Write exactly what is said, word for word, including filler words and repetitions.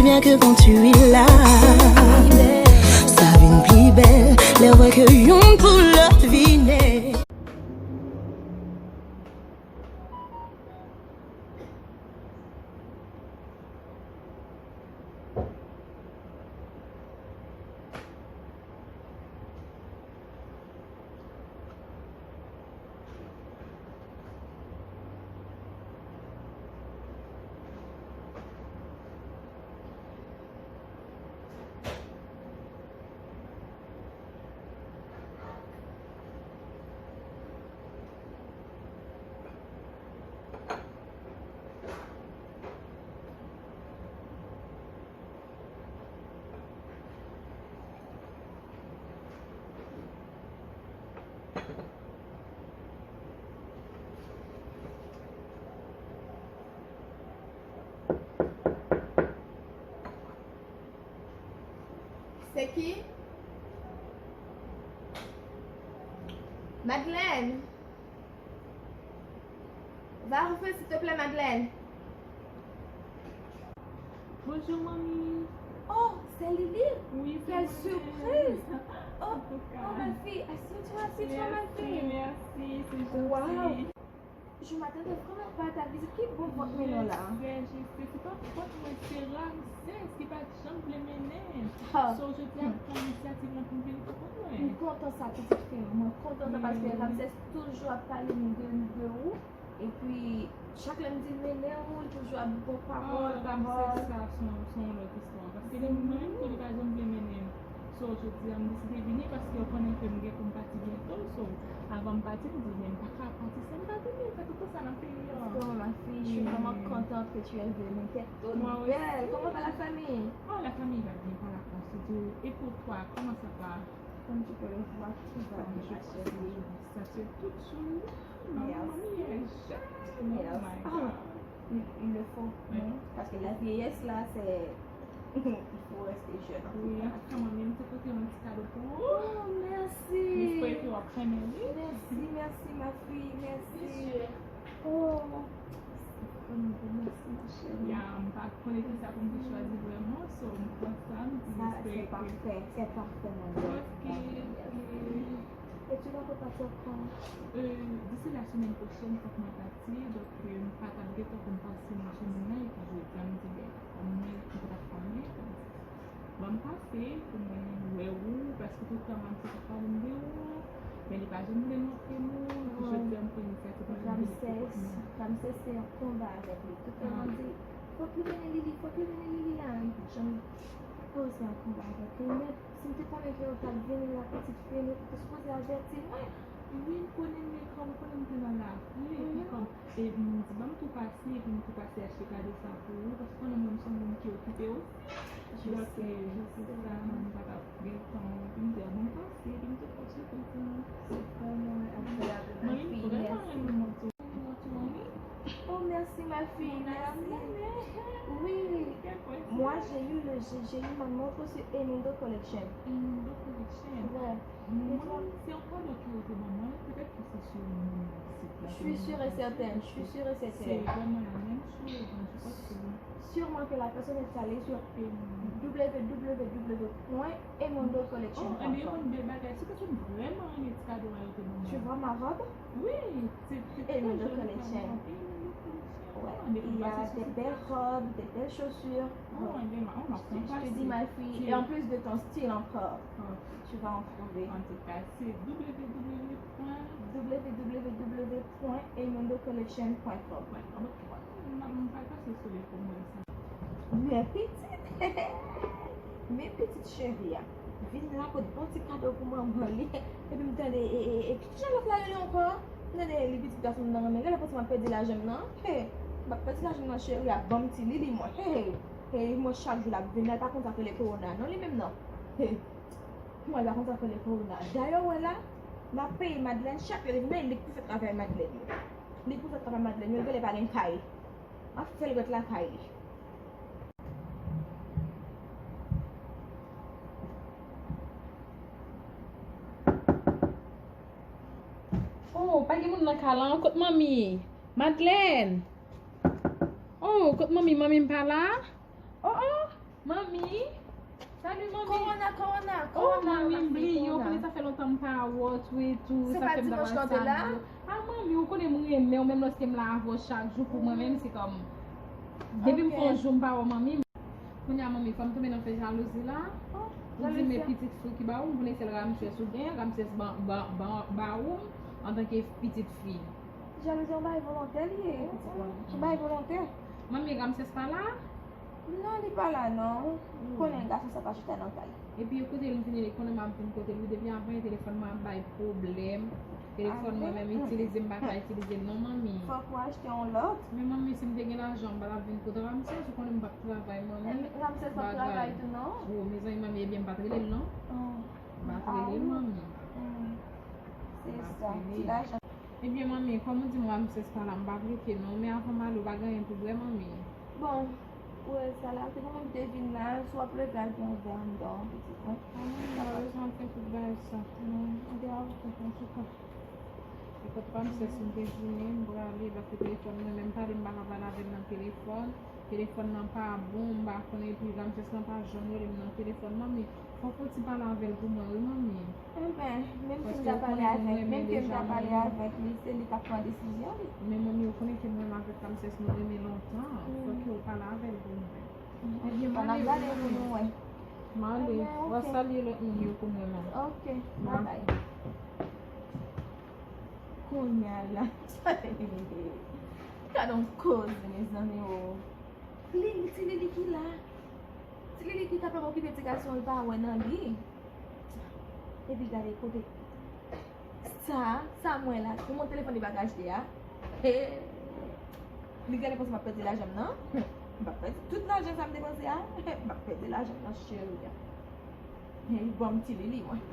Rien que quand tu es là, sa vin pi bèl lè w wè ke youn pou lòt vini. Se ki? Madeleine! Va ouvrir, s'il te plaît, Madeleine. Bonjour, manmi. Oh, c'est Lily. Oui, c'est moi-même. Quelle surprise. Oh, oh, ma fille, assieds-toi, assieds-toi, ma fille. Merci, merci, c'est gentil. Wow. Je m'attendais vraiment pas à ta visite. Ki bon vant mennen w la? Je sais, je sais. Se pa fòt mwen, se Ramsès ki pa t janm vle mennen m. Ah. So, jodi a, m pran inisyativ lan pou m vini, ou konprann mwen? M kontan sa, pitit fi m. Mwen kontan sa paske Ramsès toujou ap pale m de, de ou. Epi, chak lè m di l mennen w, l toujou ap di w pawòl, pawòl. Ah, Ramsès sa, se yon, se yon lòt istwa. Paske li menm tou, li pa janm vle mennen m. So, jodi a, m deside vini paske yo konnen ke m gen pou m pati byento. So, avan m pati, m di, men m pa ka pati san m pa vini, m fè tout sa nan peyi an. Vraiment, ma fille, je suis vraiment contente que tu es venue. T'es toute belle. Moi aussi. Comment va la famille? Oh, la famille va bien, par la grâce de Dieu. Et pour toi, comment ça va? Comme tu peux le voir, tout va bien, ma chérie. Ça, c'est tout sous le... Maman, mamie, elle est jeune. Oh my God. Il, il le faut, hein, parce que la vieillesse, là, c'est, il faut rester jeune, en tout cas. Wi, antouka, manmi, m te pote yon ti kado pou ou. Oh, merci. M espere ke w ap renmen li. Merci, merci, ma fille, merci. Oh, c'est vraiment beau, merci, ma chérie. Ya, m pa konnen ki sa pou m te chwazi vrèman, so m pran sa, m di m espere ke... Ça, c'est parfait, c'est parfait, mon Dieu. Paske, e, Et tu vas repartir quand? Euh, d'ici la semaine prochaine, fòk mwen pati, donk, euh, m pa t ap gentan konn pase nan jounen an, epi jodi a, m di, ben, kòm mwen, m pa t ap konnen, m di, ban m pase pou mwen wè ou, paske tout tan Ramsès ap pale m de ou, men li pa janm vle montre m ou, epi jodi a, m pran inisyativ pou mwen vini. Ramsès, Ramsès se yon konba avèk li. Tout tan l ap di, fòk li mennen Lili, fòk li mennen Lili la, li janm, oh, se yon konba avèk li, men si m te konnen ke w t ap vini la, pitit fi m, ou te sipoze avèti mwen. Wi, m konnen, men kòm ou konnen m te nan lapli, epi kòm, e m di, ban m tou pase, epi m tou pase achte kado sa pou ou, paske konnen mwen, m se yon moun ki okipe osi. Donk, e, se sa, m pa t ap gen tan, epi m di, a, ban m pase, epi m tou pran sou konsa. C'est vraiment agréable, ma fille, merci. Manmi, m vrèman renmen mòso. Oh, merci, ma fille, merci. Oui, moi, j'ai eu le, j'ai, j'ai eu ma montre sur Emindo Collection. Emindo Collection. Ouais. Et toi? Mwen, se yon kado ke yo te ban mwen, petèt ke se sou sit la. Je suis sûre et certaine, je suis sûre et certaine. C'est vraiment la même chose, je pense que... Sûrement que la personne est allée sur w w w point emindo collection point com. Oh, ebyen, yon bèl bagay. Se paske m vrèman renmen ti kado a yo te ban mwen. Tu vois ma robe? Oui, c'est, c'est très joli. Emindo Collection. Emindo Collection. Ouais, il y a des belles robes, des belles chaussures. Oh, je te dis, ma fille, et en plus de ton style encore, tu vas en trouver. En tout cas, c'est w w w point w w w point emindo collection point com. M, m pral pase sou li pou m wè sa. Men pitit, men pitit cheri a vin la pot bon ti kado pou manman li. Epi m tande, e, e, e, ki jan lòt la rele ankò? M tande li pitit gason m nan renmen. Gade panse m ap pèdi lajan m nan. He, m ap pèdi lajan m nan, cheri a ban m ti Lili mwen. He, he, he, mwen chak jou l ap vin la, l pa konn sa k rele kowona non, li menm nan. He, mwen l pa konn sa k rele kowona. Dayè w wè la, m ap peye Madeleine chak lè li vin la, li k pou fè travay Madeleine yo. Li k pou fè travay Madeleine yo, li genlè pa gen kay. M ap fè l ret lakay li. Oh, pa gen moun nan kay la. Kot manmi? Madeleine! Oh, kot manmi? Manmi m pa la? Oh, oh! Manmi, salut manmi. Corona, corona, Oh corona. manmi, m bliye, ou konnen sa fè lontan m pa wè w tou e tou. Se Sa pa fè m ta dimanch pa lan w te la? salye w. Ah manmi, ou konnen m renmen w, menm lòske m la avè w chak jou pou mwen menm se kòm depi m fè yon jou m pa wè manmi. Kounye a manmi, fò m tonbe nan fè jalouzi la. Ou di men pitit fi ki ba ou, m konnen sèl Ramsès ou gen, Ramsès ba, ba, ba, ba ou antanke pitit fi. Jalouzi yon bagay volontè li ye, pitit mwen. Yon bagay volontè. Manmi, Ramsès pa la? Non, li pa la non. Ou konnen gason sa pa chita nan kay. Epi ekoute, li vini, li konnen m ap vin kote li depi avan, telefòn mwen ap bay pwoblèm. Telefòn mwen menm itilize, m pa ka itilize l non manmi. Fòk ou achte yon lòt. Men manmi, si m te gen lajan, m pa t ap vin kote Ramsès, ou konnen m p ap travay manmi. Ramsès pa travay tou non. Oh, mezanmi manmi, ebyen m pa t rele l non. M pa t rele l manmi. Se sa, ti lajan. Ebyen manmi, kòm ou di m Ramsès pa la, m p ap rete non, men avan m ale ou pa gen anyen pou bwè manmi. Bon, ou wè sa la, se pou mwen m te vin la, si w ap leve al pran yon vè anndan, pitit mwen. Manmi, m pa bezwen fè tout bagay sa. Non, m te avoka antouka. Ekòt pa m sè si m te vini, m prale, paske telefòn mwen menm pale, m pa ka pale avè l nan telefòn. Telefòn nan pa bon, m pa konnen, epi Ramsès lan pa janm rele m nan telefòn. Manmi, fòk ou ti pale avè l pou mwen, wi manmi. Enben, menm si m ta pale avèk, menm ke m ta pale avèk li, se li k ap pran desizyon li. Men manmi, ou konnen ke mwen avèk Ramsès nou renmen lontan. Fòk ke ou pale avè l pou mwen. Ebyen, m ap gade pou nou wè. M ale, w a salye lòt moun yo pou mwen non. Ok, babay. Kounye a la. Gade yon koze, mezanmi o. Lili, ti Lili ki la. Ti Lili ki kapab okipe ti gason l pa wè nan li. Epi gade kote sa, sa mwen la. Pou mwen telefòn li pa ka achte a. He. Li genlè panse m ap pèdi lajan m nan. M p ap pèdi tout lajan sa m depanse a. M p ap pèdi lajan m nan cheri a. He, li ban m ti Lili mwen.